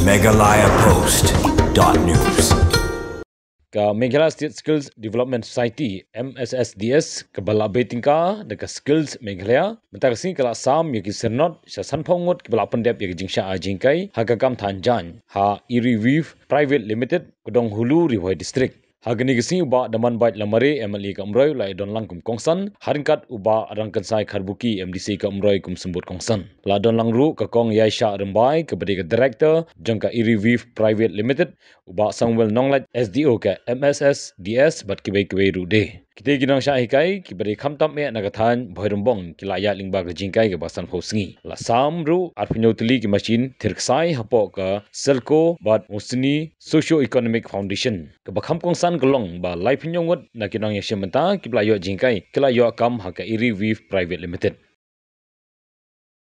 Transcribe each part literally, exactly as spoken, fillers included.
Meghalaya Post dot news. Ka Meghalaya State Skills Development Society, M S S D S, kaba la bei tyngka da ka Skills Meghalaya, mynta ka sngi ka la sam ïa ki syrnod sha sanphew ngut kiba la pyndep ïa ka jingshah ai jinghikai ha ka kam than jaiñ ha Eri Weave Private Limited, Kdonghulu, Ri Bhoi District. Ha kane ka sngi u Bah Damanbait Lamare, M L A ka Umroi, u la ïadon lang kum kongsan, ha ryngkat u Bah Rangkynsai Kharbuki, M D C ka Umroi, kum symbud kongsan. La don lang ruh ka Kong Yaishah Rymbai, kaba dei ka Director jong ka Eri Weave Private Limited, u Bah Samuel Nonglait, S D O ka M S S D S, bad kiwei kiwei ruh de. Kita ki nongshah hikai kiba dei khamtam eh na ka thaiñ Bhoirymbong ki la ïaid lyngba ka jinghikai kaba sanphew sngi. La sam ruh arphew hynñiew tylli ki mashin thir ksai hapoh ka SELCO bad Musni Socio Economic Foundation. Kaba kham kongsan ka long ba laiphew hynñiew ngut na ki nongïashim bynta kiba la ïoh jinghikai ki la ïoh kam ha ka Eri Weave Private Limited.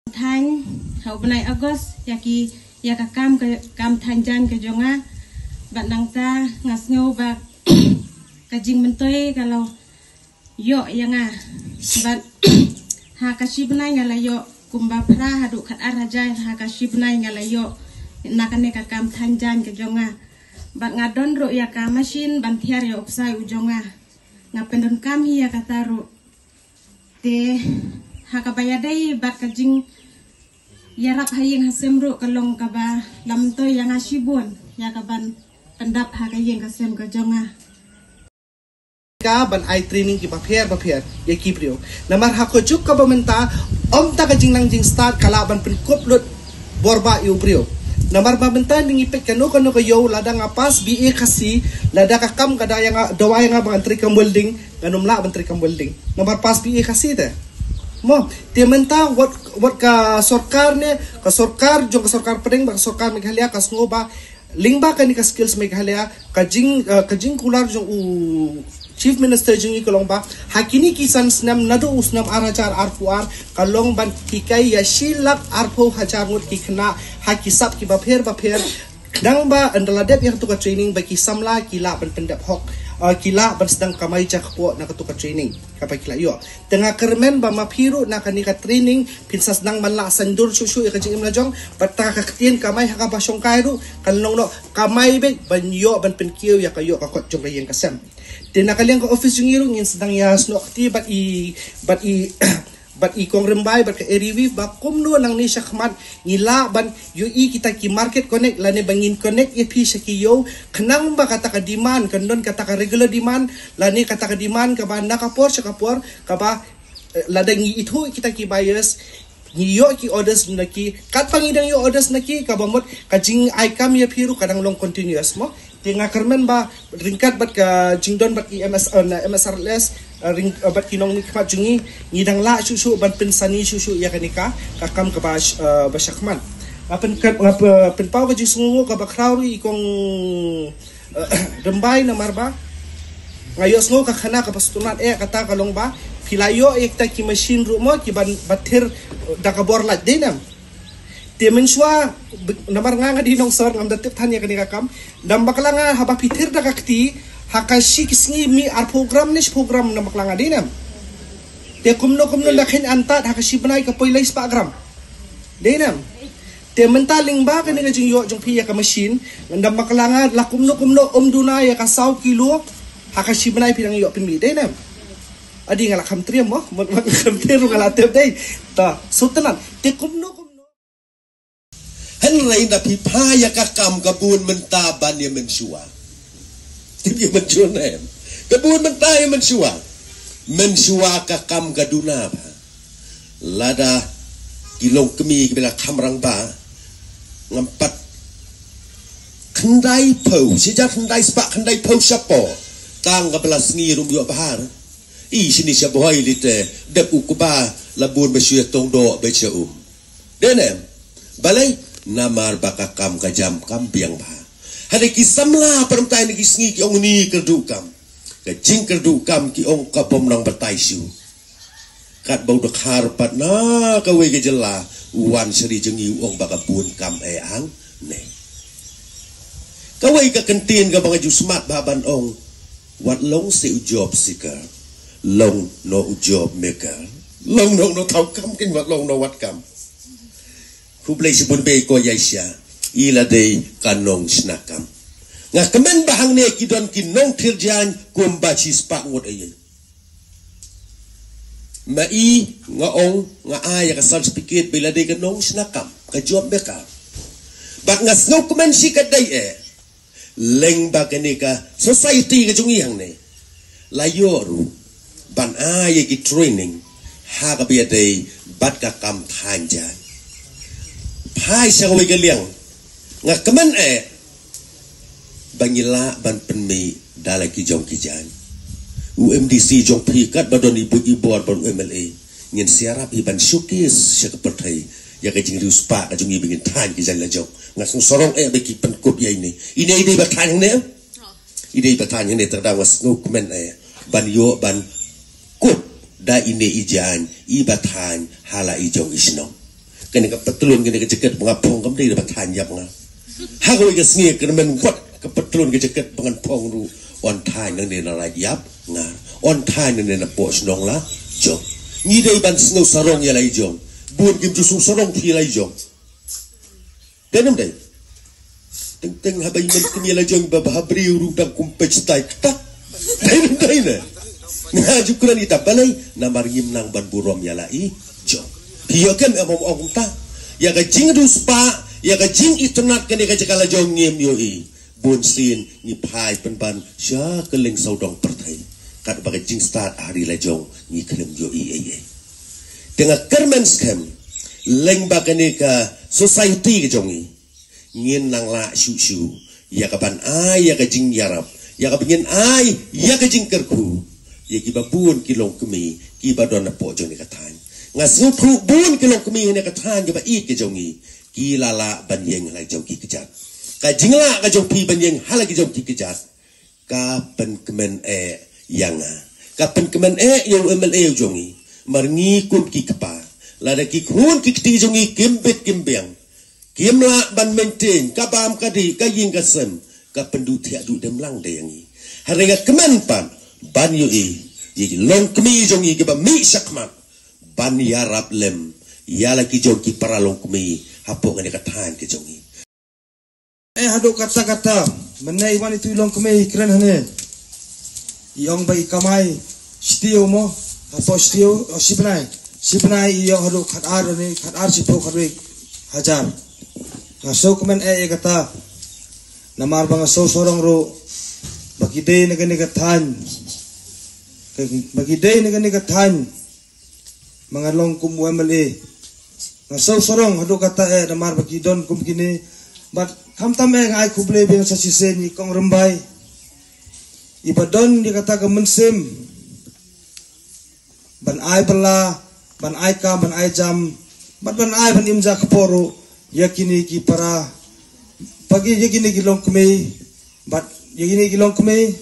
Thaiñ ha u bnai August ïa ki ïa ka kam ka kam thaiñ jaiñ ka jong nga. Bad nangta nga sngew ba ka jingmyntoi ka la ïoh ïa nga. Bad ha ka shi bnai nga la ïoh kumba phra haduh khatar hajar ha ka shi bnai nga la ïoh na kane ka kam thaiñ jaiñ ka jong nga. Bad nga don ruh ïa ka mashin ban thiar ïa u ksai u jong nga. Nga pyndonkam hi ïa kata ruh. Te ha kaba ïadei bad ka jingïarap ha ïing ha sem ruh ka long kaba la myntoi ïa nga shibun ïa kaban pyndap ha ka ïing ka sem ka jong nga. Ka ban ai training kiba pher ba pher ïa ki briew. Namar ha ka juk kaba mynta, ym ta ka jingnang jingstad ka lah ban pynkup lut bor ba ïa u briew. Namar ba mynta ngi peit kano kano ka ïew, lada nga pass B A Khasi, lada ka kam ka da ïa nga, dawa ïa nga ba ngan trei kam welding, ngan ym lah ban trei kam welding. Namar pass B A Khasi te. Mo, te mynta wat wat ka sorkar ne, ka sorkar jong ka sorkar pdeng bad ka sorkar Meghalaya ka sngew ba lyngba kane ka Skills Meghalaya, ka jing, eh, ka jingkular jong u Chief Minister jong ngi ka long ba ha kine ki san snem naduh u snem ar hajar arphew ar ka long ban hikai ïa shi lak arphew hajar ngut ki khynnah ha ki sap kiba pher ba pher. Khnang ba ynda la dep ïa katu ka training ba ki samla ki lah ban pyndep hok, eh, ki lah ban sdang kamai jakpoh na katu ka training kaba ki la ïoh. Te nga kyrmen ba ma phi ruh na kane ka training phin sa sdang ban lah saiñdur shuh shuh ïa ka jingim la jong, bad ta ka ktien kamai ha kaba shongkai ruh kan long noh kamai beit ban ïoh ban pynkiew ïa ka ïoh ka kot jong ka ïing ka sem. Te na ka liang ka office jong ngi ruh ngin sdang ïa snoh kti bad i bad i bad i Kong Rymbai bad ka Eri Weave ba kumno nangne shakhmat ngi lah ban ïohi kita ki market connect lane ba ngin connect ïa phi sha ki ïew, khnang ba kata ka demand kan don kata ka regular demand lane kata ka demand kaba na ka por sha ka por kaba, eh, lada ngi ithuh kita ki buyers, ngi ïoh ki orders na ki, katba ngi dang ïoh orders na ki, kaba mut ka jingai kam ïa phi ruh ka dang long continuous mo. Te nga kyrmen ba ryngkat bad ka jingdon bad i M S, eh, na M S R L S, eh, ring, eh, bad ki nongmihkhmat jong ngi, ngi dang lah shuh shuh ban pynsani shuh shuh ïa kane ka, ka kam kaba sh-, eh, ba shakhmat. Nga pyn, nga pyn, pynpaw ka jingsngewnguh kaba khraw ruh i Kong, eh, Rymbai namar ba nga ïohsngew ka khana kaba sngewtynnat eh kata ka long ba phi la ïoh ïa kita ki machine ruh mo kiban ba thir da ka bor light, dei ne em? Te mynshuwa, namar nga nga dei nongsor ngam da tip than ïa kane ka kam. Nambakla nga haba phi thir da ka kti ha ka shi ki sngi mih arphew gram ne shiphew gram nambakla nga, dei ne em? Te kumno kumno da kheiñ antad ha ka shi bnai ka poi lai spah gram, dei ne em? Te mynta lyngba kane ka jingïoh jong phi ïa ka machine, nambakla nga la kumno kumno ym duna ïa ka saw kilo ha ka shi bnai phi dang ïoh pynmih, dei ne em? Adi nga la kham triem mo, mo, mo kham triem ruh nga la tip dei. Ta, sngewtynnat. Te kumno kumno. Hynrei nda phi pha ïa ka kam ka bun mynta ban ïa mynshuwa. Tip ïa mynshuwa ne em? Ka bun mynta ïa mynshuwa. Mynshuwa ka kam ka duna ba lada ki long kmie kiba la kham rangbah, ngam pat khyndai phew, shi hajar khyndai spah khyndai phew shapoh, tang kaba la sngi ruh ym ïoh bha. I shini sha Bhoi lite, dep u kba la bun ba shu ïa tong doh ba sha um. Dei ne em? Balei? Namar ba ka kam ka jam kam biang bha. Hynrei ki samla pat mynta ne ki sngi ki ong ni kyrduh kam. Ka jingkyrduh kam ki ong ka bym nang batai shuh. Katba u dkhar pat na kawei ka jylla u wan sha ri jong ngi u ong ba ka bun kam eh hangne. Kawei ka kyntien kaba nga ju smat bha ban ong, wat long seh u job seeker, long noh u job maker. Long noh noh thaw kam, kin wat long noh wat kam. Khublei shibun bha ko Yaishah. I la dei ka nongshna kam. Nga kmen ba hangne ki don ki nongthir jaiñ kumba shispah ngut ei ei. Ma i nga ong nga ai ïa ka certificate ba i la dei ka nongshna kam, ka job maker. Bad nga sngewkmen shi ka dei eh. Leng ba kane ka society ka jong i hangne la ïoh ruh ban ai ïa ki training ha kaba ïadei bad ka kam thaiñ jaiñ. Phai sha kawei ka liang, nga kmen eh ba ngi lah ban pynmih da la ki jong ki jaiñ. U M D C jong phi katba don i buit i bor bad u M L A, ngin sa ïarap hi ban showcase sha ka pyrthei ïa ka jingriewspah ka jong i ba ngin thaiñ ki jaiñ la jong. Nga sngewsarong eh ba ki pynkup ïa ine. Ine i dei ba thaiñ hangne. I dei ba thaiñ hangne, te da nga sngewkmen eh ban ïoh ban kup da ine i jaiñ i ba thaiñ ha la i jong i shnong. Kane ka patlun, kane ka jaket ba nga phong kam dei da ba thaiñ ïap nga. Ha kawei ka sngi kyrmen wat ka patlun ka jaket ba ngan phong ruh yn thaiñ nangne na Laitumkhrah, yn thaiñ nangne na poh shnong la jong. Ngi dei ban sngewsarong ïa la i jong. Bun kim ju sngewsarong phi la i jong. Dei ne ym dei? Teng teng haba i mynta ïa la jong ba, ba ha briew ruh dang kum peit stai kata. Dei ne ym dei ne? Nga ju kren ita balei, namar ngim nang ban burom ïa la i jong. Phi ïoh kem em ong ong ta. Ïa ka jingriewspah, ïa ka jingitynnad kane ka jaka la jong ngim ïohi. Bun sien ngi phai pynban sha ka liang sawdong pyrthei. Katba ka jingstad ha ri la jong ngi khlem ïohi ei ei. Te nga kyrmen skhem, leng ba kane ka society ka jong ngi, ngin nang lah shuh shuh ïa ka ban ai ïa ka jingïarap, ïa ka ban ngin ai ïa ka jingkyrkhu ïa kiba bun ki longkmie kiba don hapoh jong ne ka thaiñ. Nga sngewthuh bun ki longkmie ne ka thaiñ kaba ïeit ka jong ngi ki la lah ban ïeng ha la jong ki kjat. Ka jinglah ka jong phi ban ïeng ha la ki jong ki kjat ka pynkmen eh ïa nga, ka pynkmen eh ïa u M L A u jong ngi. Mar ngi kum ki kpa, lada ki khun ki kti jong ngi kim bit kim biang, kim lah ban maintain ka bam ka dih, ka ïing ka sem, ka pynduh thiah duh dem lang da ïa ngi. Hynrei nga kmen pat ban ïohi ïa ki longkmie jong ngi kiba mih shakhmat ban ïarap lem ïa la ki jong ki para longkmie hapoh kane ka thaiñ ka jong ngi. Eh, haduh katta katta, mynne i wan itu i longkmie i kren hangne. I ong ba i kamai shi taïew mo, hapoh shi taïew, oh, shi bnai. Shi bnai i ïoh haduh khatar ne, khatar shiphew khatwei hajar. Nga sngewkmen eh ïa kata. Namar ba nga sngewsarong ruh ba ki dei na kane ka thaiñ. Ba ki dei na kane ka thaiñ. Ma nga long kum u M L A, nga sngewsarong haduh katta eh namar ba ki don kum kine. Bad khamtam eh nga ai khublei biang sa shisien ïa i Kong Rymbai, iba don ïa kata ka mynsiem ban ai bylla, ban ai kam, ban ai jam, bad ban ai ban im ja kpoh ruh ïa kine ki para, ba ki, ïa kine ki longkmie, bad ïa kine ki longkmie,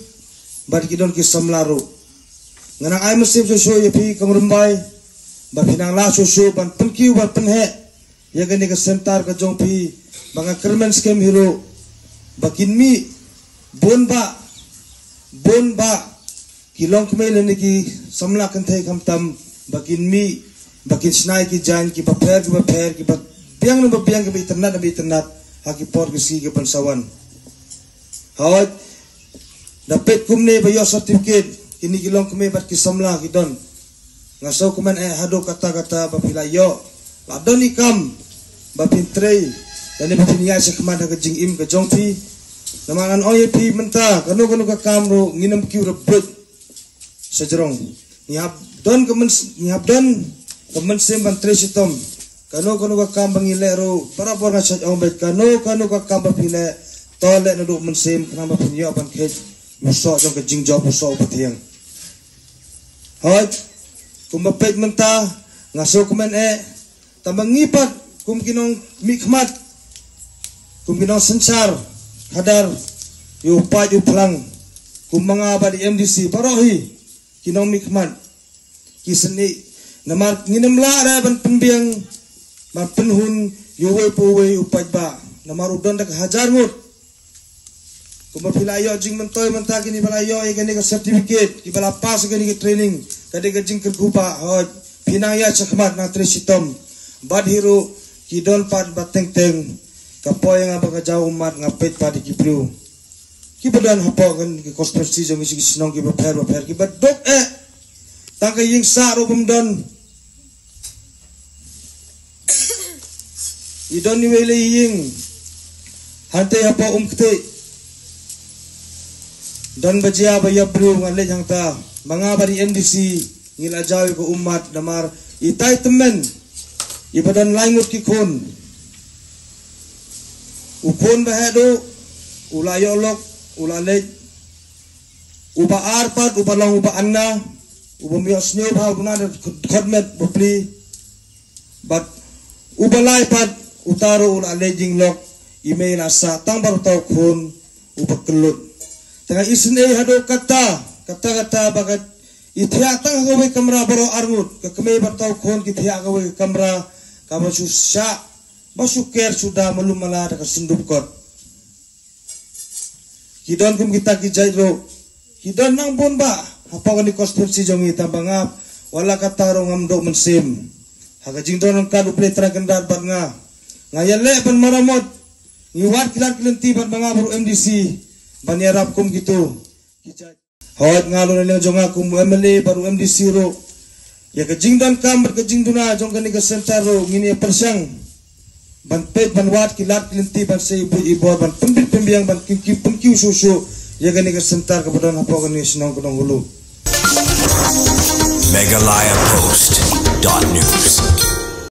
bad ki don ki samla ruh. Nga nang ai mynsiem shuh shuh ïa phi Kong Rymbai, ba phi nang lah shuh shuh ban pynkiew ban pynheh ïa kane ka center ka jong phi, ba nga kyrmen skhem hi ruh ba kin mih bun bah, bun bah ki longkmie lane ki samla kynthei khamtam, ba kin mih, ba kin shna ïa ki jaiñ kiba pher kiba pher, kiba biang ne ba biang, kiba itynnad ne ba itynnad ha ki por ki sngi ki ban sa wan. Hooid, da peit kumne ba ïoh certificate kine ki longkmie bad ki samla ki don. Nga sngewkmen eh haduh katta katta ba phi la ïoh, la don i kam ba phin trei lane ba phin ïaid shakhmat ha ka jingim ka jong phi. Namar ngan ong ïa phi mynta, kano kano ka kam ruh ngin ym kiew rep buit. Sa jrong ngi hap don ka myns-, ngi hap don ka mynsiem ban trei shitom. Kano kano ka kam ba ngi leh ruh, barabor nga shait ong beit, kano kano ka kam ba phi leh, to leh naduh mynsiem, khnang ba phin ïoh ban kheit u soh jong ka jingjop, u soh u pathiang. Hooid, kumba peit mynta, nga sngewkmen eh, tangba ngi pat kum ki nongmihkhmat, kum ki nongsynshar khadar ïa u paid u phlang, kum ma nga bad i M D C baroh hi, ki nongmihkhmat, ki sngewsih, namar ngin ym lah re ban pynbiang, ban pynhun ïa uwei pa uwei u paidbah, namar u don da ka hajar ngut. Kumba phi la ïoh jingmyntoi mynta, kine ba la ïoh ïa kane ka certificate, kiba la pass ïa kane ka training, ka dei ka jingkyrkhu ba, hooid, phi nang ïaid shakhmat nang trei shitom. Bad hi ruh ki don pat ba teng teng Ka poi nga ba ka jaw ummat nga peit pat ïa ki briew kiba don hapoh kane ka constituency jong ngi sha ki shnong kiba pher ba pher kiba duk eh. Tang ka ïing sah ruh bym don. I don iwei i la ïing hangtei hapoh Umktieh. Don ba jia ba ïap briew nga leit hangta. Ma nga bad i M D C ngi la jaw ïa ka ummat namar itai tymmen iba don lai ngut ki khun. U khun ba heh duh u la ïoh lok, u la leit. Uba ar pat uba long uba anna, uba ym ïoh sniew bha, uba na da khot met ba pli. Bad uba lai pat uta ruh u la leit jinglok, i mei la sah tang bad uta u khun uba kyllut. Te nga isynei haduh katta, katta katta ba ka i thiah tang ha kawei ka kamra baroh arngut, ka kmie bad uta u khun ki thiah ha kawei ka kamra, kaba shu shah ba shu ker shu da malu mala da ka synduk kot. Ki don kum kita ki jait ruh, ki don nang bun bah hapoh kane ka constituency jong ngi, tang ba nga wat la katta ruh ngam duh mynsiem. Ha ka jingdon ryngkat U Blei trai kynrad bad nga, nga ïaleh ban maramot. Ngi wad ki lad ki lynti bad ma nga bad u M D C ban ïarap kum kito ki jait. Hooid, nga ruh na liang jong nga kum u M L A bad u M D C ruh, ïa ka jingdonkam bad ka jingduna jong kane ka center ruh ngin ïa pyrshang ban peit ban wad ki lad ki lynti ban sei i buit i bor ban pynbit pynbiang ban kiew kiew pynkiew shuh shuh ïa kane ka center kaba don hapoh kane ka shnong ka Nonghulu. Meghalaya Post dot news.